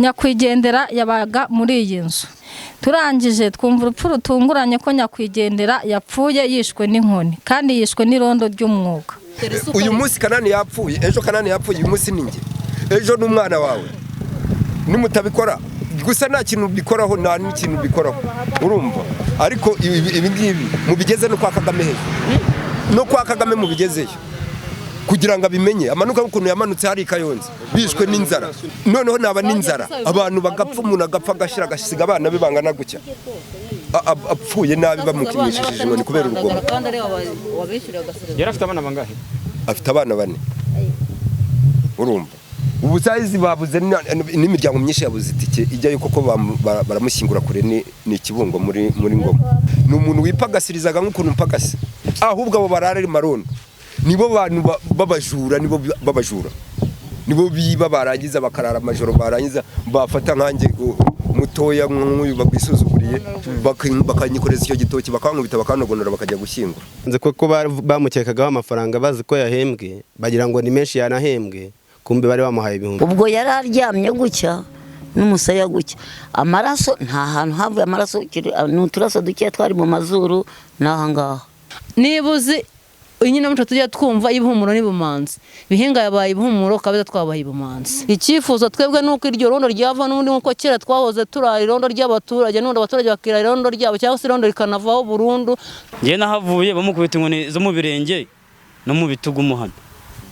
Nyakwigendera yabaga muri iyi nzu. Turangije twumva urupfu rutunguranye, ko nyakwigendera yapfuye yishwe n'inkoni, kandi yishwe n'irondo ry'umwuga. Uyu munsi Kanani yapfuye, ejo Kanani yapfuye, uyu munsi ni njye, ejo ni umwana wawe. Nimutabikora gusa, nta kintu bikoraho, nta n'ikintu bikoraho, urumva? Ariko ibi ngibi mubigeze no kwa Kagame hejuru, no kwa Kagame mubigezeyo kugira ngo abimenye, amanuka nk'ukuntu yamanutse hari i Kayonza bishwe n'inzara. Noneho naba n'inzara, abantu bagapfa, umuntu agapfa agashira, agasiga abana be bangana gutya, apfuye nabi, bamukinishije inkoni kubera urugomo. Yari afite abana bangahe? Afite abana bane, urumva? Ubu sayizi babuze n'imiryango myinshi yabuze itike ijyayo kuko baramushyingura kure, ni Kibungo muri Ngoma. Ni umuntu wipagasirizaga nk'ukuntu mpagase. Ahubwo abo barara ari marondo nibo bantu b'abajura, nibo b'abajura, nibo biba, barangiza bakarara amajoro, barangiza bafata nkanjye mutoya nk'uyu bagwisuzuguriye, bakanyikoreza icyo gitoki, bakankubita, bakanogonora, bakajya gushyingura. Nzi ko bamukekagaho amafaranga, bazi ko yahembwe, bagira ngo ni menshi yanahembwe, kumbe bari bamuhaye ibihumbi. Ubwo yari aryamye gutya n'umusaya gutya, amaraso nta hantu havuye amaraso, ni uturaso dukeya twari mu mazuru n'aha ngaha. Niba uzi inkinamico tujya twumva ibihumuro n'ibumanzi, Bihinga yabaye ibihumuro kabeza, twabaye ibumanzi. Icyifuzo twebwe ni uko iryo rondo ryava n'ubundi, nk'uko kera twahoze turara irondo ry'abaturage, n'ubundi abaturage bakira irondo ryabo, cyangwa se irondo rikanavaho burundu. Njyewe nahavuye bamukubita inkoni zo mu birenge no mu bitugu muhano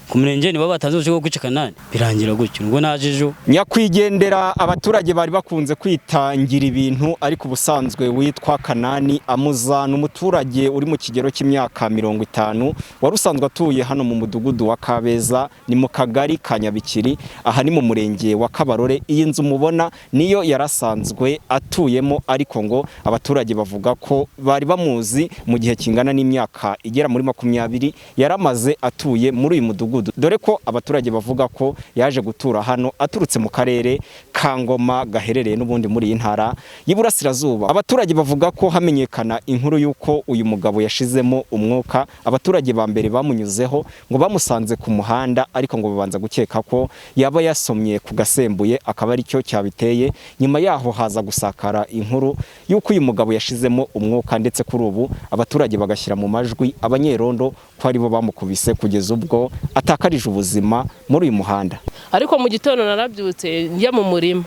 ku murenge, nibo batanze uburyo bwo kwica Kanani, birangira gutyo nubwo naje ejo. Nyakwigendera abaturage bari bakunze kwitangira ibintu, ariko ubusanzwe witwa Kanani Amuza, ni umuturage uri mu kigero cy'imyaka 50, wari usanzwe atuye hano mu mudugudu wa Kabeza, ni mu kagari ka Nyabikiri, aha ni mu murenge wa Kabarore. Iyi nzu mubona niyo yarasanzwe atuyemo, ariko ngo abaturage bavuga ko bari bamuzi mu gihe kingana n'imyaka igera muri 20 yaramaze atuye muri uyu mudugudu, dore ko abaturage bavuga ko yaje gutura hano aturutse mu karere ka Ngoma gaherereye n'ubundi muri iyi ntara y'Iburasirazuba. Abaturage bavuga ko hamenyekana inkuru y'uko uyu mugabo yashizemo umwuka, abaturage ba mbere bamunyuzeho ngo bamusanze ku muhanda, ariko ngo babanza gukeka ko yaba yasomye ku gasembuye akaba aricyo cyabiteye. Nyuma yaho haza gusakara inkuru y'uko uyu mugabo yashizemo umwuka, ndetse kuri ubu abaturage bagashyira mu majwi abanyerondo ko aribo bamukubise kugeza ubwo atakarije ubuzima muri uyu muhanda. Ariko mu gitondo narabyutse njya mu murima,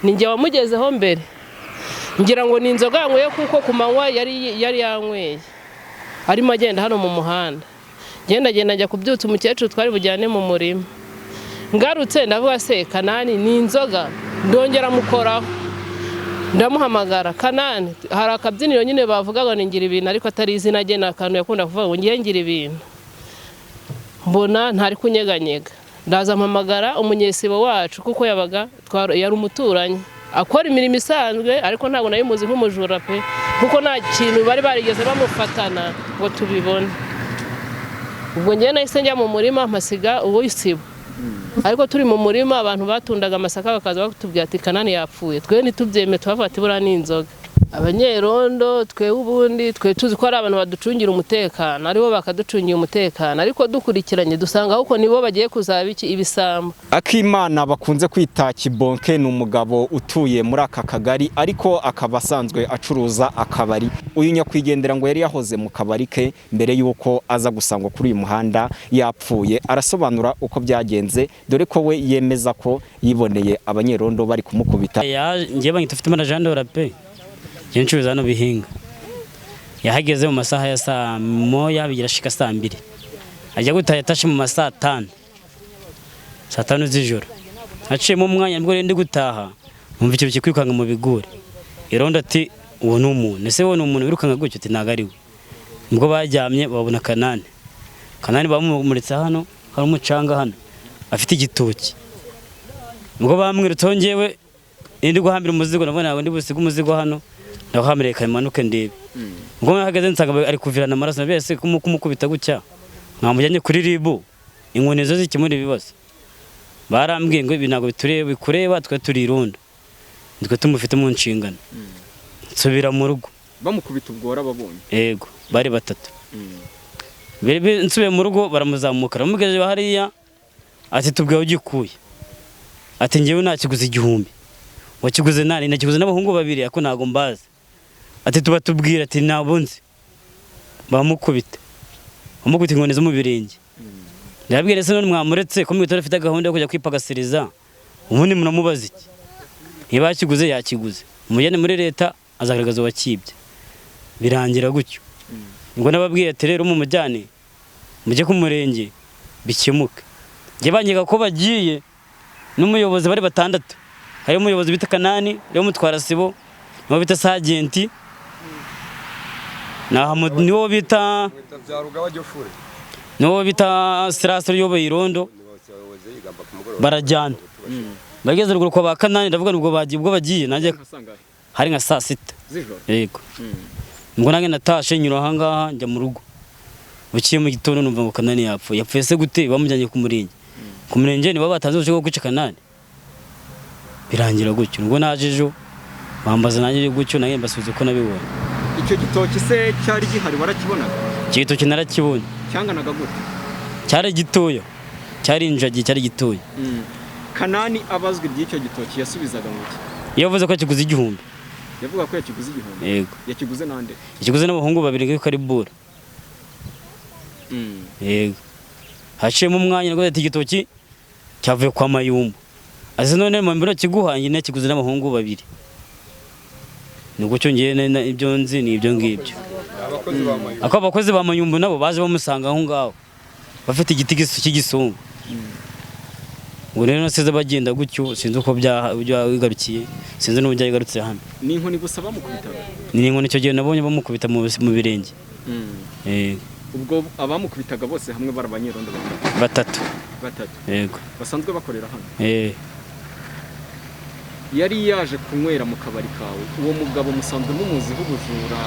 ni njye wamugezeho mbere, ngira ngo ni inzoga yanyweye, kuko ku manywa yari yanyweye, arimo agenda hano mu muhanda, ngenda genda njya kubyutsa umukecuru twari bujyane mu murima. Ngarutse ndavuga: "Se Kanani, ni inzoga?" Ndongera mukoraho, ndamuhamagara: "Kanani." Hari akabyiniro nyine bavuga ngo ni ngira ibintu, ariko atari izina rye, ni akantu yakunda kuvuga ngo ngiye ngira ibintu. Mbona ntari kunyeganyega, ndaza mpamagara umunyesibo wacu, kuko yabaga yari umuturanyi, akora imirimo isanzwe, ariko ntabwo nari muzi nk'umujura pe, kuko nta kintu bari barigeze bamufatana ngo tubibone. Ubwo njyewe nahise njya mu murima, mpasiga uwisibo, ariko turi mu murima abantu batundaga amasaka bakaza batubwira ati: "Kanani yapfuye." Twe ntitubyeme, tubavuga ati: "Buriya ni inzoga." Abanyerondo twe ubundi twe tuzi ko ari abantu baducungira umutekano, aribo bakaducungira umutekano, ariko dukurikiranye dusanga ahubwo nibo bagiye kuzaba iki? Ibisambo. Akimana bakunze kwita Kibonke ni umugabo utuye muri aka kagari, ariko akaba asanzwe acuruza akabari. Uyu nyakwigendera ngo yari yahoze mu kabari ke mbere y'uko aza gusangwa kuri uyu muhanda yapfuye. Arasobanura uko byagenze, dore ko we yemeza ko yiboneye abanyerondo bari kumukubita. Njyewe banyita ufite Jean Dora pe, njye ncuruza hano Bihinga. Yahageze mu masaha ya saa 1 bigira shika saa 2, ajya gutaha yatashe mu masaa 5, saa 5 z'ijoro. Haciyemo umwanya nibwo ndi gutaha, numva ikintu kikwikanga mu biguri, irondo. Ati: "Uwo ni umuntu." "Ese wowe ni umuntu wirukanka gutyo?" Ati: "Ntabwo ari we." Nibwo bajyamye babona Kanani. Kanani bamumuritse hano hari umucanga hano, afite igitoki. Nibwo bamwirutseho. Njyewe ndi guhambira umuzigo, nabwo ntabwo ndi busige umuzigo hano, ndawuhambiriye kamanuke ndebe. Ubwo nahagaze nsanga ari kuvirana amaraso. Bese kumukubita gutya, mwamujyanye kuri RIB, inkoni zo zikemura ibibazo. Barambwiye ngo ibi ntabwo bitureba, bikureba, twe turi irondo, nitwe tumufite mu nshingano. Nsubira mu rugo. Bamukubita ubwo warababonye? Yego, bari batatu. Nsubiye mu rugo baramuzamuka, bamugejeje hariya, ati: "Tubwiye ugikuye." Ati: "Njyewe nakiguze 1000." Wakiguze nani? Nakiguze n'abahungu babiri, ariko ntago mbazi. Ati tuba tubwira, ati ntabwo nzi. Bamukubita, bamukubita inkoni zo mu birenge. Ndababwira, ese none mwamuretse ko mwitara afite gahunda yo kujya kwipagasiriza, ubundi muramubaza iki? Niba yakiguze yakiguze, umujyane muri leta azagaragaza uwakibye. Birangira gutyo. Ubwo nababwiye ati rero mumujyane mujye ku murenge bikemuke. Njye banyega ko bagiye n'umuyobozi, bari batandatu. Harimo umuyobozi bita Kanani, harimo Mutwara Sibo, niwo bita Sajenti, niwo bita Sirasi uyoboye irondo. Barajyana, bageze ruguru kwa ba Kanani, ndavuga ubwo bagiye, ubwo bagiye nanjye hari nka saa 6 z'ijoro. Yego. Ngo nanjye natashe nyura aha ngaha njya mu rugo. Buciye mu gitondo numva ngo Kanani yapfuye. Yapfuye se gute? Bamujyanye ku murenge. Ku murenge nibo batanze ubushake bwo kwica Kanani. Birangira gutyo. Ubwo naje ejo bambaza nanjye gutyo, nanjye mbasubiza uko nabibonye. Icyo gitoki se cyari gihari, warakibonaga? Icyo gitoki narakibonye. Cyanganaga gute? Cyari gitoya, cyari injagi, cyari gitoya. Kanani abazwa iby'icyo gitoki yasubizaga mu ki? Iyo avuze ko yakiguze 1000. Yavuga ko yakiguze 1000? Yego. Yakiguze nande? Yakiguze n'abahungu babiri ngo karibura. Yego. Haciyemo umwanya ngo ati igitoki cyavuye kwa Mayumba. Ase none mu mbiro kiguhanye nakiguze n'abahungu babiri. Ni gutyo ngiye ibyo nzi ni ibyo ngibyo. Ako abakozi ba Mayumba nabo baje bamusanga aho ngaho bafite igiti cy'igisungu. Ngo rero nasize bagenda gutyo, sinzi uko byagarukiye, sinzi n'uburyo byagarutse hano. Ni inkoni gusa bamukubitaga? Ni inkoni icyo gihe nabonye bamukubita mu birenge. Ubwo abamukubitaga bose hamwe bari abanyerondo batatu? Batatu. Yego. Basanzwe bakorera hano? Yari yaje kunywera mu kabari kawe. Uwo mugabo musanzwe mumuziho ubujura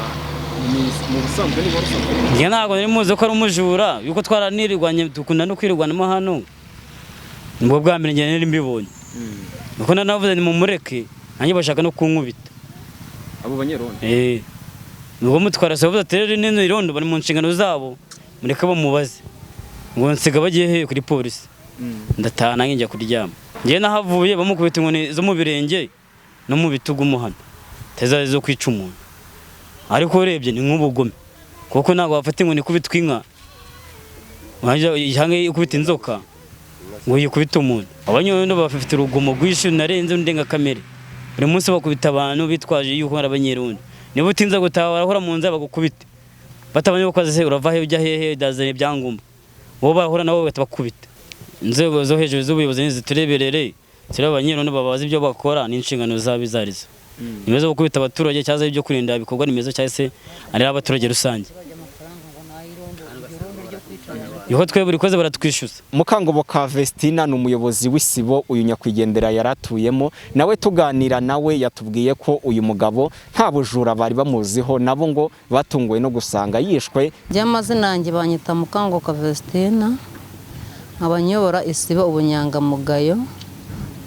mu busanzwe niba rusanzwe? Njye ntabwo nari muzi ko ari umujura, yuko twaranirwanye dukunda no kwirwanamo hano. Nibwo bwa mbere njye nari mbibonye. Nuko nanavuze ni mumureke, nanjye bashaka no kunkubita. Abo banyerondo? Ubwo Mutwara Sibo ati rero nino irondo bari mu nshingano zabo, mureke bamubaze. Ngo nsiga bagiye he kuri polisi. Ndataha nanjye njya kuryama. Njye nahavuye bamukubita inkoni zo mu birenge no mu bitugu muhano. Teza zo kwica umuntu. Ariko urebye ni nk'ubugome. Kuko ntabwo wafata inkoni ikubitwa inka. Wajya ikubita inzoka ngo yikubite umuntu. Abanyerondo bafite urugomo rwinshi narenze ndengakamere. Buri munsi bakubita abantu bitwaje yuko ari abanyerondo. Niba utinze gutaha barahora mu nzara bagukubite. Batabonye uko se urava he ujya hehe dazanye ibyangombwa. Bo barahora nabo batabakubita. Inzego zo hejuru z'ubuyobozi nizitureberere, turebe abanyerondo babaza ibyo bakora n'inshingano zabo izarizo. Nimezo gukubita abaturage cyaza ibyo kurinda ibikorwa nimezo cyangwa se ari abaturage rusange. Yuko twe buri kwezi baratwishyuza. Mukangoboka Vestina ni umuyobozi w'isibo uyu nyakwigendera yaratuyemo, nawe tuganira nawe yatubwiye ko uyu mugabo nta bujura bari bamuziho, nabo ngo batunguwe no gusanga yishwe. Njye amazina yanjye banyita Mukangoboka Vestina, nkaba nyobora isibo Ubunyangamugayo,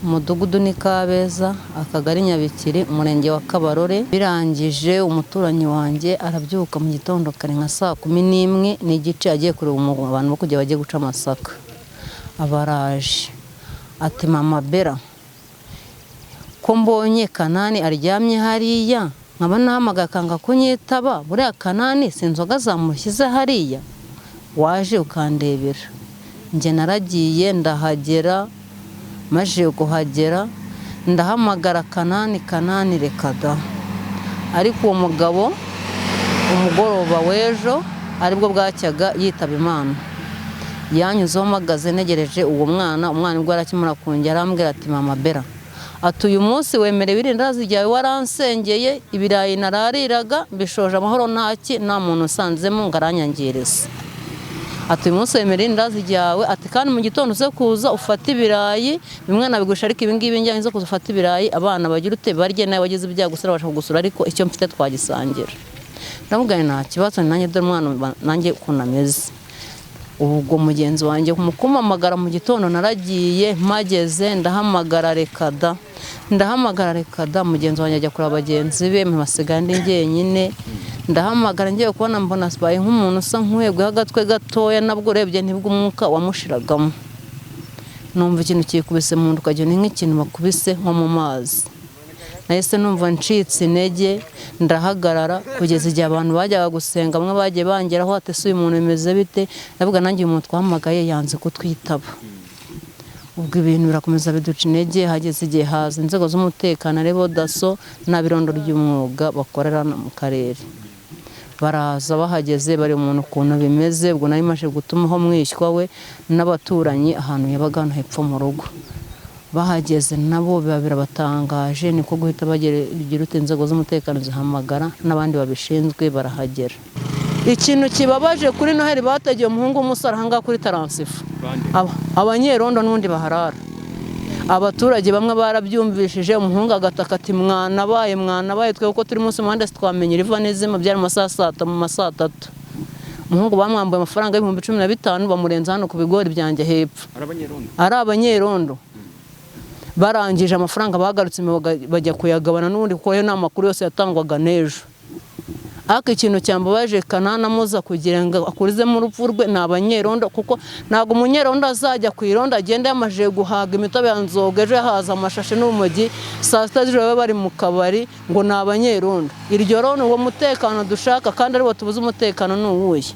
umudugudu ni Kabeza, akagari Nyabikiri, umurenge wa Kabarore. Birangije umuturanyi wanjye arabyuka mu gitondo kare nka saa 11:15 agiye kureba abantu bo kujya bagiye guca amasaka. Abaraje ati mama Bera, ko mbonye Kanani aryamye hariya, nkaba nahamagaye akanga kunyitaba, buriya Kanani si inzoga zamushyize hariya, waje ukandebera. Njye naragiye ndahagera, maje kuhagera ndahamagara Kanani, Kanani reka da. Ariko uwo mugabo umugoroba w'ejo aribwo bwacyaga yitaba Imana, yanyuzeho mpagaze ntegereje uwo mwana. Umwana ubwo arakimara kongera arambwira ati mama Bera, ati uyu munsi wemerewe irindazi ryawe, waransengeye, ibirayi narariraga mbishoje amahoro, ntaki nta muntu usanzemo ngo aranyangirize. Ati uyu munsi wemerewe irindazi ryawe, ati kandi mu gitondo uze kuza ufate ibirayi bimwe nabigusha, ariko ibi ngibi njyanye uze kuza ufate ibirayi abana bagira ute barye, nawe wagize ibyago usura bashaka kugusura, ariko icyo mfite twagisangira. Ndamubwira nta kibazo, nanjye dore umwana nanjye ukuntu ameze. Ubwo mugenzi wanjye mu kumpamagara mu gitondo naragiye mpageze ndahamagara reka da, ndahamagara reka da. Mugenzi wanjye ajya kureba bagenzi be, mpasigaye ndi njyenyine. Ndahamagara ngiye kubona mbona asibaye nk'umuntu usa nk'uweguyeho agatwe gatoya, nabwo urebye ntibwo umwuka wamushiragamo. Numva ikintu kikubise mu nda, ukagira ni nk'ikintu bakubise nko mu mazi. Nahise numva ncitse intege, ndahagarara kugeza igihe abantu bajyaga gusenga, bamwe bagiye bangeraho ati ese uyu muntu bimeze bite? Ndavuga nanjye uyu muntu twahamagaye yanze kutwitaba. Ubwo ibintu birakomeza biduca intege, hageze igihe haza inzego z'umutekano aribo DASSO n'abirondo ry'umwuga bakorera mu karere. Baraza bahageze bari umuntu ukuntu bimeze, ubwo nari maje gutumaho mwishywa we n'abaturanyi ahantu yabaga hano hepfo mu rugo. Bahageze nabo biba birabatangaje, niko guhita bagira uti inzego z'umutekano zihamagara n'abandi babishinzwe barahagera. Ikintu kibabaje kuri Noheli bategeye umuhungu w'umusore aha ngaha kuri taransifa, abanyerondo n'ubundi baharara. Abaturage bamwe barabyumvishije, umuhungu agataka ati mwanabaye mwanabaye, twe kuko turi munsi y'umuhanda sitwamenye iriva n'izima, byari mu masaha saa tatu, mu masaha atatu. Umuhungu bamwambuye amafaranga 15,000 bamurenza hano ku bigori byanjye hepfo, ari abanyerondo. Barangije amafaranga bagarutse bajya kuyagabana n'ubundi, kuko ayo ni amakuru yose yatangwaga n'ejo. Ariko ikintu cyambabaje Kanani amuza kugira ngo akurizemo urupfu rwe ni abanyerondo, kuko ntabwo umunyerondo azajya ku irondo agenda yamajije guhaga imitobe ya nzoga, ejo yahaza amashashi n'urumogi, saa sita z'ijoro baba bari mu kabari ngo ni abanyerondo. Iryo rondo uwo mutekano dushaka kandi aribo tubuze umutekano ni uwuhe?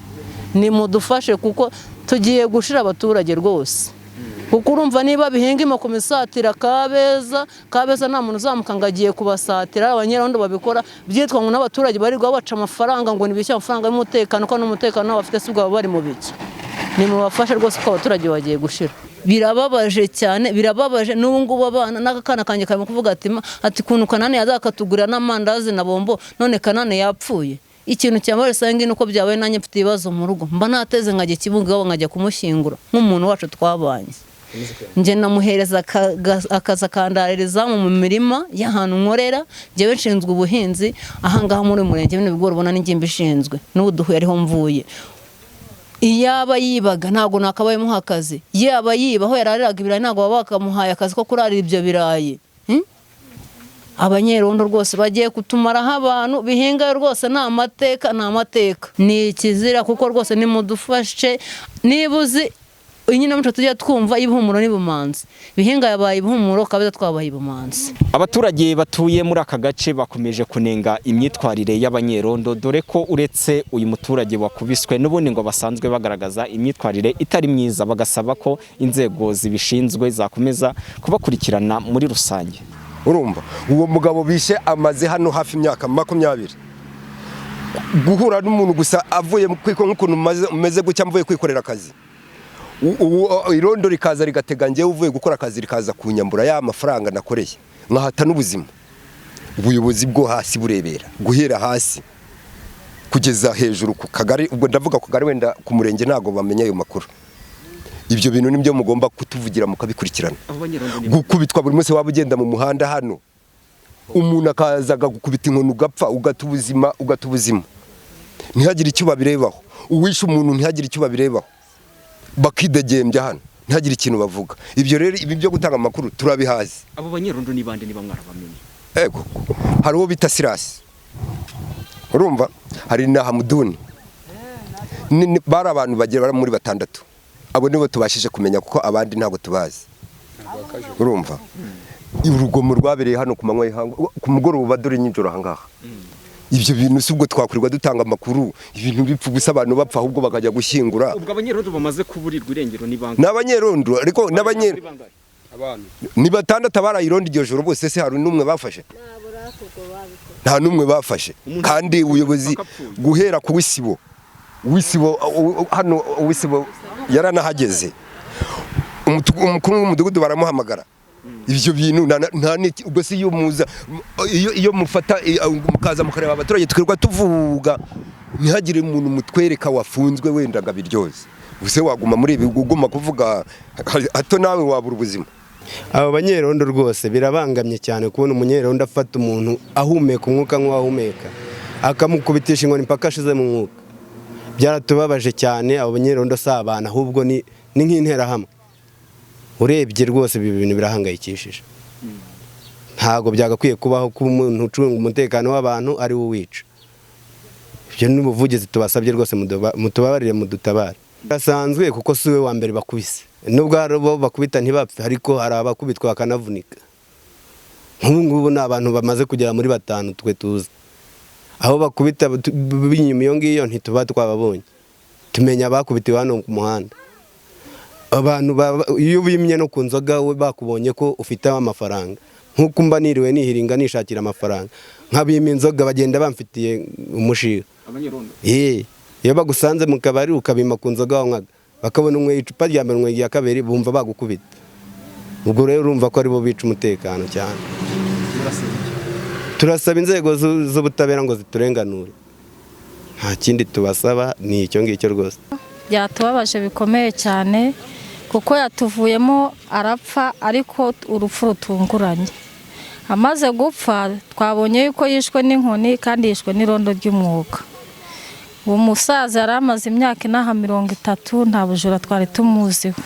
Nimudufashe kuko tugiye gushira abaturage rwose. Kuko urumva niba bihinga imoko misatira Kabeza, Kabeza nta muntu uzamuka ngo agiye kubasatira, abanyerondo babikora byitwa ngo n'abaturage bari baca amafaranga ngo nibishye amafaranga y'umutekano, ko n'umutekano bafite si ubwo bari mu biki. Nimubafashe rwose kuko abaturage bagiye gushira. Birababaje cyane, birababaje n'ubu ngubu abana n'akana kanjye karimo kuvuga ati ati kuntu Kanani yazakatugurira n'amandazi na bombo, none Kanani yapfuye. Ikintu cyambaye sangi nuko byabaye nanjye mfite ibibazo mu rugo, mba nateze nkajya Kibungo nkajya kumushyingura nk'umuntu wacu twabanye. Nje namuhereza akaza kandaririza mu mirima y'ahantu nkorera, njyewe nshinzwe ubuhinzi aha ngaha muri murenge bino bigori ubona n'inge mbishinzwe, n'ubu duhuye ariho mvuye. Iyaba yibaga ntabwo nakabaye muha akazi, yaba yiba aho yarariraga ibirayi ntabwo baba bakamuhaye akazi ko kurarira ibyo birayi. Abanyerondo rwose bagiye kutumaraho abantu bihinga rwose, ni amateka, ni amateka, ni ikizira kuko rwose nimudufashe. Niba uzi inkinamico tujya twumva ibihumuro n'ibumanzi, bihinga yabaye ibihumuro Kabeza twabaye ibumanzi. Abaturage batuye muri aka gace bakomeje kunenga imyitwarire y'abanyerondo, dore ko uretse uyu muturage wakubiswe n'ubundi ngo basanzwe bagaragaza imyitwarire itari myiza, bagasaba ko inzego zibishinzwe zakomeza kubakurikirana muri rusange. Urumva uwo mugabo bishe amaze hano hafi imyaka 20, guhura n'umuntu gusa avuye nk'ukuntu meze gutya mvuye kwikorera akazi, irondo rikaza rigatega njyewe uvuye gukora akazi rikaza kunyambura ya mafaranga nakoreye nkahata n'ubuzima. Ubuyobozi bwo hasi burebera guhera hasi kugeza hejuru ku kagari, ubwo ndavuga ku kagari wenda ku murenge ntago bamenya ayo makuru. Ibyo bintu nibyo mugomba kutuvugira mukabikurikirana. Gukubitwa buri munsi, waba ugenda mu muhanda hano umuntu akaza agakubita inkoni ugapfa, ugata ubuzima, ugata ubuzima, ntihagire icyo babirebaho. Uwishe umuntu ntihagire icyo babirebaho, bakidegembya hano ntihagire ikintu bavuga. Ibyo rero ibi byo gutanga amakuru turabihazi. Abo banyerondo ni bande niba mwarabamenye? Ego, hari uwo bita Sirasi, urumva, hari na Hamuduni, bari abantu bagera muri 6, abo nibo tubashije kumenya kuko abandi ntabwo tubazi. Urumva urugomo rwabereye hano ku manywa y'ihangu, ku mugoroba dore nijoro aha ngaha. Ibyo bintu si ubwo twakurirwa dutanga amakuru, ibintu bipfa gusa abantu bapfa ahubwo bakajya gushyingura. Ubwo abanyerondo bamaze kuburirwa irengero ni bangahe? N'abanyerondo ariko n'abanyerondo ni 6 barayirondo iryo joro bose, se hari n'umwe bafashe? Nta n'umwe bafashe. Kandi ubuyobozi guhera ku wisibo, wisibo hano wisibo yaranahageze, umukuru w'umudugudu baramuhamagara. Ibyo bintu nta ubwo si iyo muza iyo mufata mukaza mukareba abaturage twirirwa tuvuga, ntihagire umuntu mutwereka wafunzwe wenda ngo abiryoze. Ubuse waguma muri ibi uguma kuvuga hato nawe wabura ubuzima. Abo banyerondo rwose birabangamye cyane kubona umunyerondo afata umuntu ahumeka umwuka nk'uwahumeka, akamukubitisha inkoni mpaka ashize mu mwuka. Byaratubabaje cyane. Abo banyerondo si abantu ahubwo ni nk'interahamwe. Urebye rwose ibi bintu birahangayikishije, ntabwo byagakwiye kubaho kuba umuntu ucunga umutekano w'abantu ari we uwica. Ibyo ni ubuvugizi tubasabye rwose, mutubabarire mudutabare. Birasanzwe kuko si we wa mbere bakubise, nubwo hari abo bakubita ntibapfe, ariko hari abakubitwa bakanavunika. Nk'ubu ngubu ni abantu bamaze kugera muri 5 twe tuzi. Aho bakubita binyuma iyo ngiyo ntituba twababonye. Tumenya bakubitiwe hano ku muhanda. Abantu iyo bimye no ku nzoga we bakubonye ko ufite amafaranga. Nkuko mba niriwe nihiringa nishakira amafaranga. Nkabima inzoga bagenda bamfitiye umushiha. Iyo bagusanze mu kabari ukabima ku nzoga wanywaga, bakabona unyweye icupa rya mbere, unyweye irya kabiri, bumva bagukubita. Ubwo rero urumva ko aribo bica umutekano cyane. Turasaba inzego z'ubutabera ngo ziturenganure. Nta kindi tubasaba ni icyo ngicyo rwose. Byatubabaje bikomeye cyane kuko yatuvuyemo arapfa, ariko urupfu rutunguranye. Amaze gupfa twabonye yuko yishwe n'inkoni kandi yishwe n'irondo ry'umwuga. Uwo musaza yari amaze imyaka inaha 30, nta bujura twari tumuziho.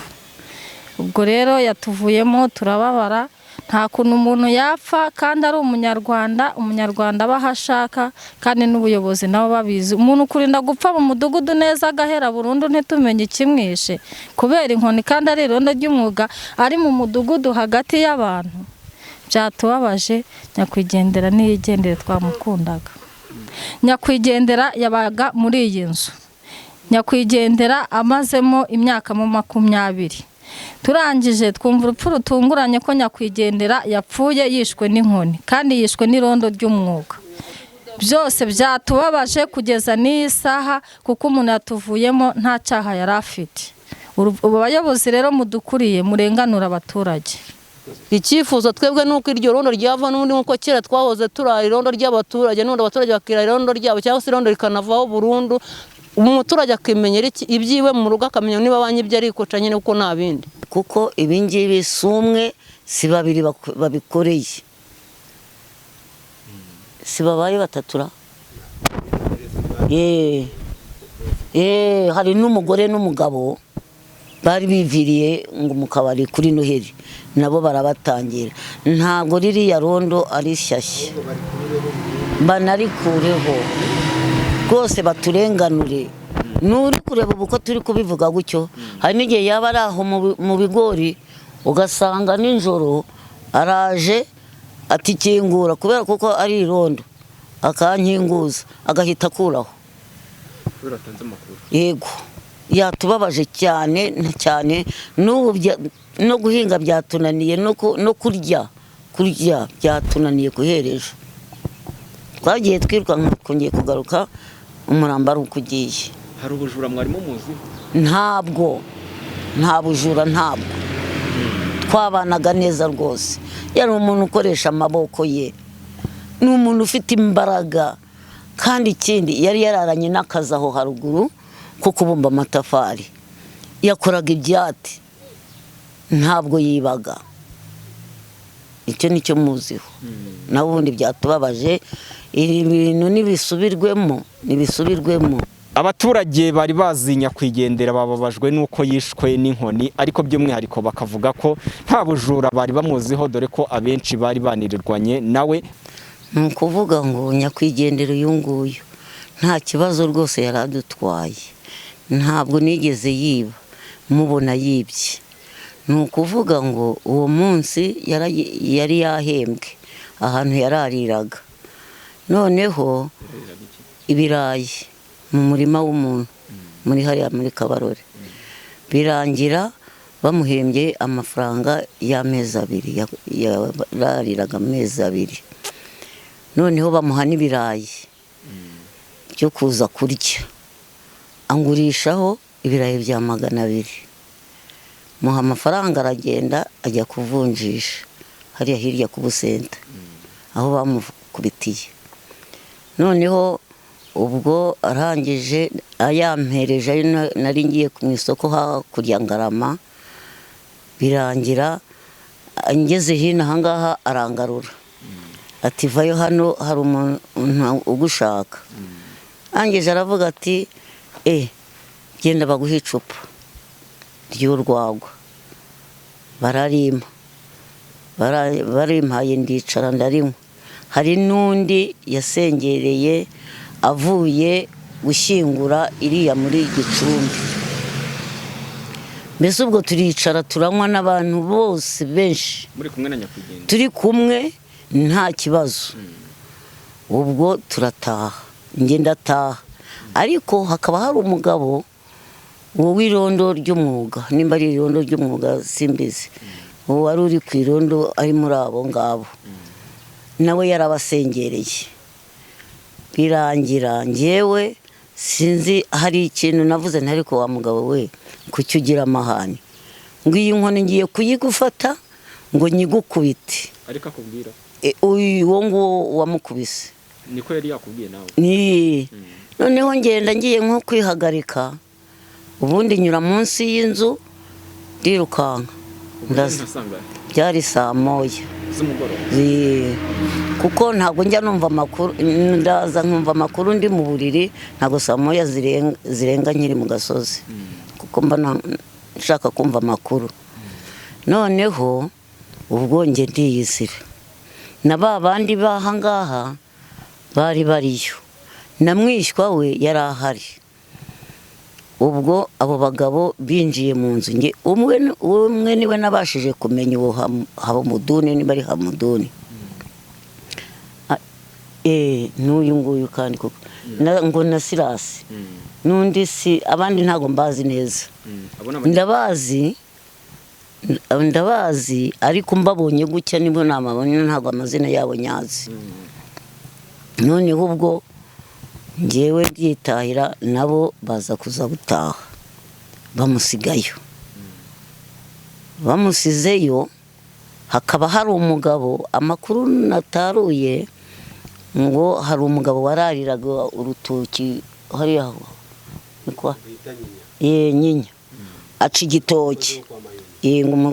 Ubwo rero yatuvuyemo turababara. Nta kuntu umuntu yapfa kandi ari umunyarwanda, umunyarwanda aba aho ashaka kandi n'ubuyobozi nabo babizi. Umuntu kurinda gupfa mu mudugudu neza agahera burundu ntitumenye ikimwishe kubera inkoni kandi ari irondo ry'umwuga, ari mu mudugudu hagati y'abantu. Byatubabaje. Nyakwigendera niyigendere, twamukundaga. Nyakwigendera yabaga muri iyi nzu. Nyakwigendera amazemo imyaka 20. Turangije twumva urupfu rutunguranye ko nyakwigendera yapfuye yishwe n'inkoni kandi yishwe n'irondo ry'umwuga. Byose byatubabaje kugeza n'iyi saha kuko umuntu yatuvuyemo nta cyaha yari afite. Abayobozi rero mudukuriye murenganura abaturage. Icyifuzo twebwe nuko iryo rondo ryava n'ubundi nkuko kera twahoze turara irondo ry'abaturage, n'ubundi abaturage bakira irondo ryabo cyangwa se irondo rikanavaho burundu, umuturage akimenyera ibyiwe mu rugo, akamenya niba banyibye arikoca nyine kuko nta bindi. Kuko ibi ngibi si umwe si babiri babikoreye, si babaye batatura. Hari n'umugore n'umugabo bari biviriye ngo mu kabari kuri Noheli, nabo barabatangira. Ntabwo ririya rondo ari shyashya, banarikureho rwose, baturenganure. Nuri kureba ubu ko turi kubivuga gutyo, hari n'igihe yaba ari aho mu bigori ugasanga nijoro araje atikingura kubera kuko ari irondo, akankinguza agahita akuraho. Yego, yatubabaje cyane cyane. N'ubu no guhinga byatunaniye, no kurya byatunaniye guhereje. Twagiye twirukanka twongeye kugaruka umurambo ari uko ugiye. Hari ubujura mwarimo muzi? Ntabwo, nta bujura, ntabwo. Twabanaga neza rwose. Yari umuntu ukoresha amaboko ye, ni umuntu ufite imbaraga, kandi ikindi yari yararanye n'akazi aho haruguru ko kubumba amatafari. Yakoraga ibyati, ntabwo yibaga. Icyo nicyo muziho. Naho ubundi byatubabaje, ibi bintu nibisubirwemo, nibisubirwemo. Abaturage bari bazi nyakwigendera bababajwe nuko yishwe n'inkoni, ariko by'umwihariko bakavuga ko nta bujura bari bamuziho, dore ko abenshi bari banirirwanye nawe. Ni ukuvuga ngo nyakwigendera uyu nguyu nta kibazo rwose yari adutwaye, ntabwo nigeze yiba, mubona yibye. Ni ukuvuga ngo uwo munsi yari yahembwe ahantu yarariraga, noneho ibirayi mu murima w'umuntu muri hariya muri Kabarore, birangira bamuhembye amafaranga y'amezi abiri, yarariraga amezi abiri. Noneho bamuha n'ibirayi byo kuza kurya, angurishaho ibirayi bya 200, muha amafaranga aragenda ajya kuvunjisha hariya hirya ku Busenta aho bamukubitiye. Noneho ubwo arangije ayampereje, nari ngiye mu isoko hakurya Ngarama, birangira ngeze hino ahangaha arangarura ati vayo hano hari umuntu ugushaka. Angije aravuga ati genda baguhe icupa ry'urwagwa. Bararima, barimpaye ndicara ndarinywa. Hari n'undi yasengereye avuye gushyingura iriya muri Gicumbi. Mbese ubwo turicara turanywa n'abantu bose benshi muri kumwe na nyakwigendera, turi kumwe Nta kibazo. Ubwo turataha, njye ndataha, ariko hakaba hari umugabo w'irondo ry'umwuga, nimba ari irondo ry'umwuga simbizi, uwo wari uri ku irondo ari muri abo ngabo, nawe yarabasengereye. Birangira njyewe sinzi, hari ikintu navuze ntari ko wa mugabo we, kuki ugira amahane? Ngo iyi nkoni ngiye kuyigufata ngo nyigukubite. Ariko akubwira? Uyu uwo nguwo wamukubise. Niko yari yakubwiye nawe? Ni noneho ngenda ngiye nko kwihagarika, ubundi nyura munsi y'inzu ndirukanka, ndaza. Byari saa 1 z'umugoroba. Kuko ntabwo njya numva amakuru, ndaza nkumva amakuru ndi mu buriri, ntabwo saa 1 zirenga nkiri mu gasozi, kuko mba nshaka kumva amakuru. Noneho ubwo njye ndiyizira, na ba bandi b'aha ngaha bari bariyo, na mwishywa we yari ahari. Ubwo abo bagabo binjiye mu nzu, nge umwe niwe nabashije kumenya, uwo Habumuduni, niba ari Hamuduni, n'uyu nguyu kandi koko ngo na Sirasi n'undi, si abandi ntabwo mbazi neza. Ndabazi, ndabazi, ariko mbabonye gutya nibwo namabonye, ntabwo amazina yabo nyazi. Noneho ubwo njyewe ryitahira, nabo baza kuza gutaha, bamusigayo. Bamusizeyo, hakaba hari umugabo, amakuru nataruye ngo hari umugabo warariraga urutoki hariya Nyinya, aca igitoki,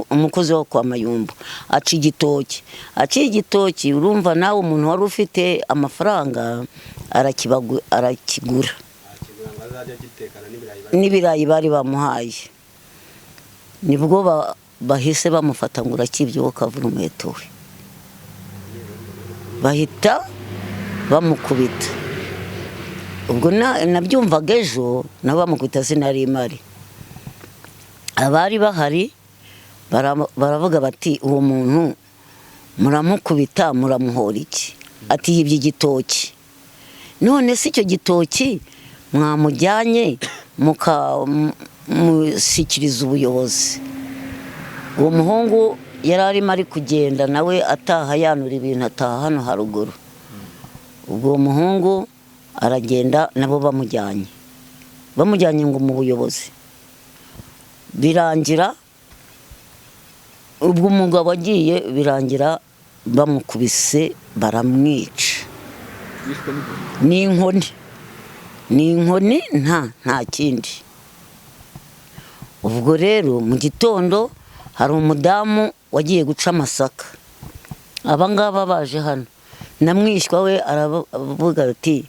umukozi wo kwa Mayumba aca igitoki, aca igitoki. Urumva nawe umuntu wari ufite amafaranga arakigura n'ibirayi bari bamuhaye. Nibwo bahise bamufata ngo urakibye wowe kavuna umuheto we, bahita bamukubita. Ubwo nabyumvaga ejo, nabo bamukubita sinari imari. Abari bahari baravuga bati uwo muntu muramukubita muramuhora iki? Ati yibye igitoki. None si icyo gitoki mwamujyanye mukamushyikiriza ubuyobozi? Uwo muhungu yari arimo ari kugenda nawe ataha, yanura ibintu, ataha hano haruguru. Ubwo uwo muhungu aragenda, nabo bamujyanye ngo mu buyobozi. Birangira ubwo umugabo agiye, birangira bamukubise baramwica. Ni inkoni, ni inkoni, nta kindi. Ubwo rero mu gitondo hari umudamu wagiye guca amasaka, aba ngaba baje hano, na mwishywa we aravuga ati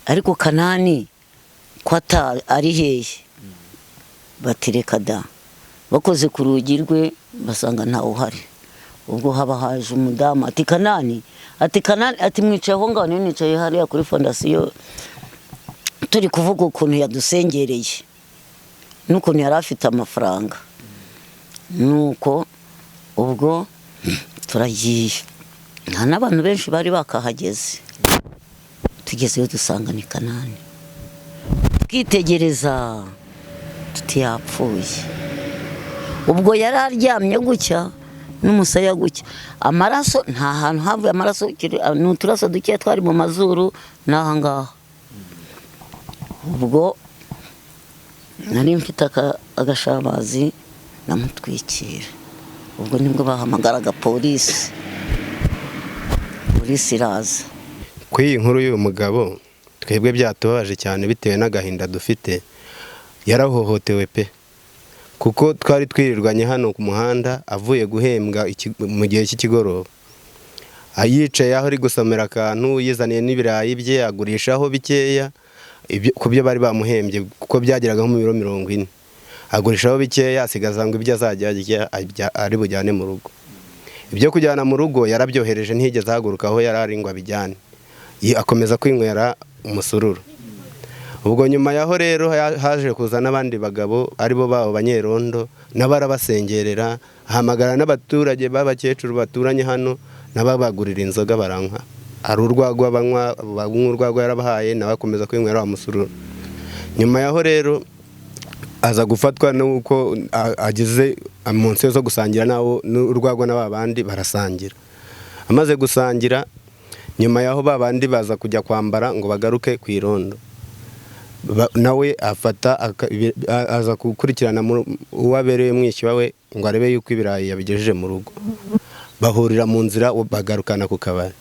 ariko Kanani ko ari hehe? Bati reka da. Bakoze ku rugi rwe basanga ntawe uhari. Ubwo haba haje umudamu ati Kanani, ati Kanani, ati mwicaye aho ngaho, nicaye hariya kuri fondasiyo, turi kuvuga ukuntu yadusengereye n'ukuntu yari afite amafaranga. Nuko ubwo turagiye, nta n'abantu benshi bari bakahageze. Tugezeyo dusanga ni Kanani, twitegereza tuti yapfuye. Ubwo yari aryamye gutya n'umusaya gutya, amaraso nta hantu havuye amaraso, ni uturaso duke twari mu mazuru n'aha ngaha. Ubwo nari mfite agashabazi namutwikira. Ubwo nibwo bahamagaraga polisi, polisi iraza. Kuri iyi nkuru y'uyu mugabo twebwe byatubabaje cyane bitewe n'agahinda dufite. Yarahohotewe pe, kuko twari twirirwanye hano ku muhanda avuye guhembwa mu gihe cy'ikigoroba, ayicaye aho ari gusomera akantu, yizaniye n'ibirayi bye agurishaho bikeya ku byo bari bamuhembye, kuko byageraga mu biro 40, agurishaho bikeya asigaza ngo ibyo azajya ari bujyane mu rugo. Ibyo kujyana mu rugo yarabyohereje, ntiyigeze ahaguruka aho yari ari ngo abijyane, akomeza kwinywera umusururu. Ubwo nyuma yaho rero haje kuza n'abandi bagabo aribo babo banyerondo, nabo arabasengerera, ahamagara n'abaturage b'abakecuru baturanye hano, N'ababagurira inzoga baranywa, hari urwagwa banywa, banywa urwagwa yarabahaye, nawe akomeza kwinywera wa musururu. Nyuma yaho rero aza gufatwa nuko ageze munsi zo gusangira nabo n'urwagwa na babandi barasangira. Amaze gusangira nyuma yaho babandi baza kujya kwambara ngo bagaruke ku irondo, nawe afata aza gukurikirana uwabereye mwishywa we ngo arebe yuko ibirayi yabigejeje mu rugo. Bahurira mu nzira bagarukana ku kabari.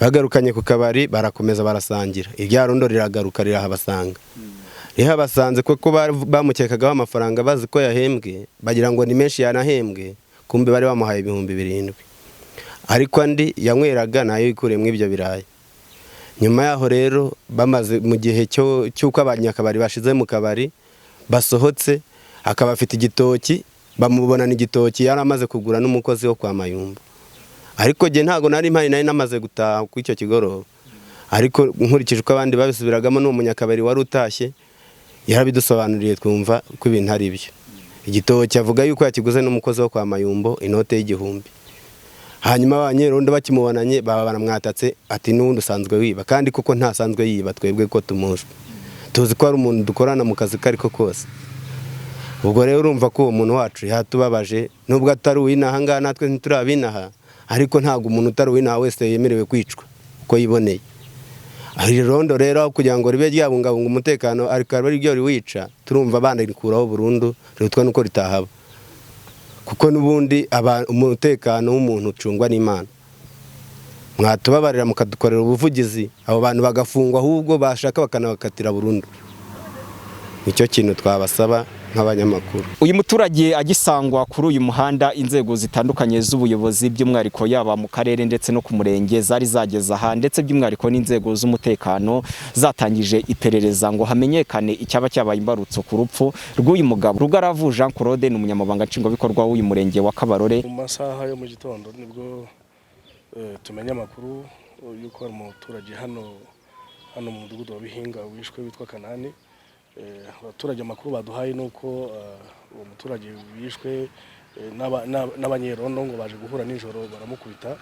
Bagarukanye ku kabari barakomeza barasangira. Irya rondo riragaruka rirahabasanga. Rihabasanze kuko bamukekagaho amafaranga bazi ko yahembwe, bagira ngo ni menshi yanahembwe, kumbe bari bamuhaye 7,000. Ariko andi yanyweraga nayo yikuriyemo ibyo birayi. Nyuma yaho rero bamaze mu gihe cy'uko abanyakabari bashize mu kabari basohotse, akaba afite igitoki, bamubonana igitoki yari amaze kugura n'umukozi wo kwa Mayumba. Ariko jye ntago nari mpari, nari namaze gutaha ku icyo kigoroba. Ariko nkurikije uko abandi babisubiragamo, n'uwo munyakabari wari utashye yarabidusobanuriye twumva ko ibintu ari byo. Igitoki avuga yuko yakiguze n'umukozi wo kwa Mayumbo inote y'1000. Hanyuma abanyerondo bakimubonanye baba baramwatatse ati n'ubundi usanzwe wiba, kandi kuko ntasanzwe yiba twebwe ko tumuzi, tuzi ko ari umuntu dukorana mu kazi kariko kose. Ubwo rero urumva ko uwo muntu wacu yatubabaje, nubwo atari uwinaha ngaha natwe ntiturabinaha, ariko ntabwo umuntu utari uwinaha wese yemerewe kwicwa uko yiboneye. Iri rondo rero kugira ngo ribe ryabungabunga umutekano ariko ari ryo riwica, turumva banarikuraho burundu, rirutwa nuko ritahaba. Kuko n'ubundi umutekano w'umuntu ucungwa n'Imana. Mwatubabarira mukadukorera ubuvugizi, abo bantu bagafungwa, ahubwo bashaka bakanabakatira burundu. Nicyo kintu twabasaba nk'abanyamakuru. Uyu muturage agisangwa kuri uyu muhanda, inzego zitandukanye z'ubuyobozi by'umwihariko yaba mu karere ndetse no ku murenge zari zageze aha, ndetse by'umwihariko n'inzego z'umutekano zatangije iperereza ngo hamenyekane icyaba cyabaye imbarutso ku rupfu rw'uyu mugabo. Rugaravu Jean Claude ni umunyamabanga nshingwabikorwa w'uyu murenge wa Kabarore. Mu masaha yo mu gitondo nibwo tumenya amakuru y'uko hari umuturage hano mu mudugudu wa Bihinga wishwe witwa Kanani. Abaturage amakuru baduhaye nuko uwo muturage wishwe n'abanyerondo ngo baje guhura nijoro baramukubita.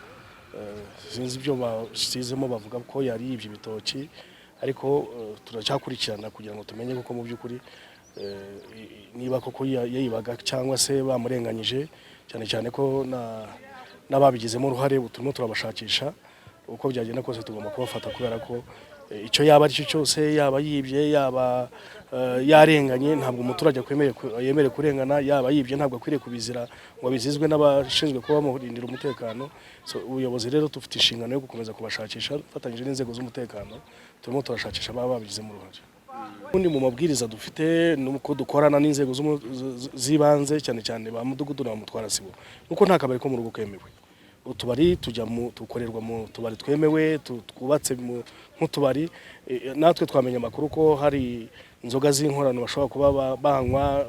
Sinzi ibyo basizemo, bavuga ko yari yibye ibitoki, ariko turacyakurikirana kugira ngo tumenye koko mu by'ukuri niba koko yayibaga cyangwa se bamurenganyije, cyane cyane ko n'ababigizemo uruhare turimo turabashakisha. Uko byagenda kose tugomba kubafata, kubera ko icyo yaba ari cyo cyose, yaba yibye, yaba yarenganye, ntabwo umuturage yemerewe kurengana. Yaba yibye ntabwo akwiriye kubizira ngo abizizwe n'abashinzwe kuba bamurindira umutekano. So ubuyobozi rero dufite inshingano yo gukomeza kubashakisha dufatanyije n'inzego z'umutekano, turimo turashakisha ababa babigizemo uruhare. Ubundi mu mabwiriza dufite nuko dukorana n'inzego z'ibanze, cyane cyane ba mudugudu na ba mutwarasibo, nuko nta kabari ko mu rugo kemewe. Utubari tujya mu tukorerwa mu tubari twemewe twubatse nk'utubari. Natwe twamenya amakuru ko hari inzoga z'inkorano bashobora kuba banywa,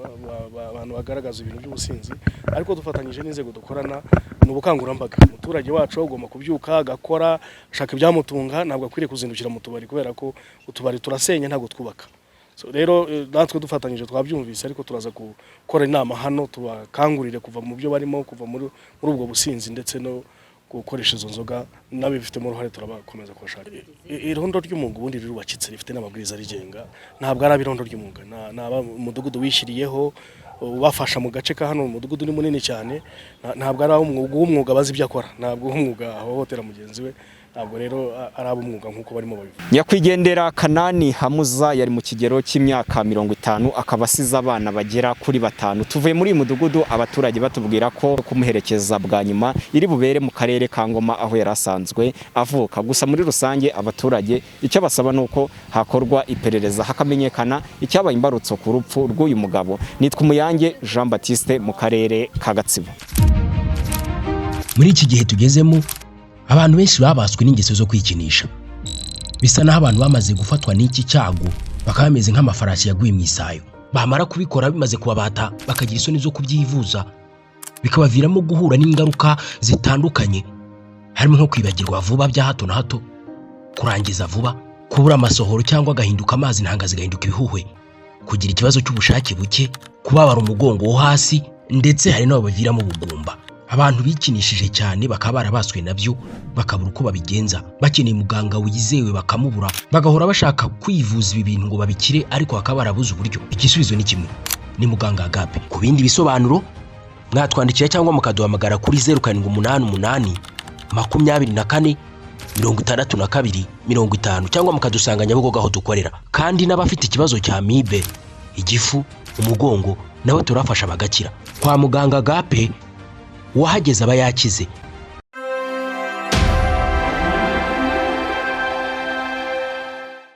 abantu bagaragaza ibintu by'ubusinzi, ariko dufatanyije n'inzego dukorana ni ubukangurambaga. Umuturage wacu agomba kubyuka agakora ashaka ibyamutunga, ntabwo akwiriye kuzindukira mu tubari, kubera ko utubari turasenya ntabwo twubaka. So rero natwe dufatanyije twabyumvise, ariko turaza gukora inama hano tubakangurire kuva mu byo barimo, kuva muri ubwo businzi ndetse no gukoresha izo nzoga, n'abifitemo uruhare turabakomeza kubashaka. Irondo ry'umwuga ubundi rirubakitse, rifite n'amabwiriza arigenga, ntabwo ari irondo ry'umwuga, ni umudugudu wishyiriyeho ubafasha mu gace ka hano. Umudugudu ni munini cyane, ntabwo ari uw'umwuga bazi ibyo akora, ntabwo uw'umwuga ahohotera mugenzi we, ntabwo rero ari ab'umwuga nk'uko barimo babivuga. Nyakwigendera Kanani Hamuza yari mu kigero cy'imyaka 50, akaba asize abana bagera kuri 5. Tuvuye muri uyu mudugudu abaturage batubwira ko kumuherekeza bwa nyuma iri bubere mu karere ka Ngoma aho yari asanzwe avuka. Gusa muri rusange abaturage icyo basaba nuko hakorwa iperereza hakamenyekana icyabaye imbarutso ku rupfu rw'uyu mugabo. Nitwa Umuyange Jean Baptiste mu karere ka Gatsibo. Muri iki gihe tugezemo abantu benshi babaswe n'ingeso zo kwikinisha, bisa naho abantu bamaze gufatwa n'iki cyago bakaba bameze nk'amafarasi yaguye mu isayo. Bamara kubikora bimaze kubabata bakagira isoni zo kubyivuza, bikabaviramo guhura n'ingaruka zitandukanye, harimo nko kwibagirwa vuba bya hato na hato, kurangiza vuba, kubura amasohoro cyangwa agahinduka amazi, intanga zigahinduka ibihuhwe, kugira ikibazo cy'ubushake buke, kubabara umugongo wo hasi, ndetse hari n'ababaviramo ubugumba. Abantu bikinishije cyane bakaba barabaswe nabyo, bakabura uko babigenza, bakeneye muganga wizewe bakamubura, bagahora bashaka kwivuza ibi bintu ngo babikire, ariko bakaba barabuze uburyo. Igisubizo ni kimwe, ni muganga Agape. Ku bindi bisobanuro mwatwandikira cyangwa mukaduhamagara kuri 0788 24 62 50, cyangwa mukadusanga Nyabugogo aho dukorera. Kandi n'abafite ikibazo cya amibe, igifu, umugongo, nabo turafasha bagakira. Kwa muganga Agape uwahageze aba yakize.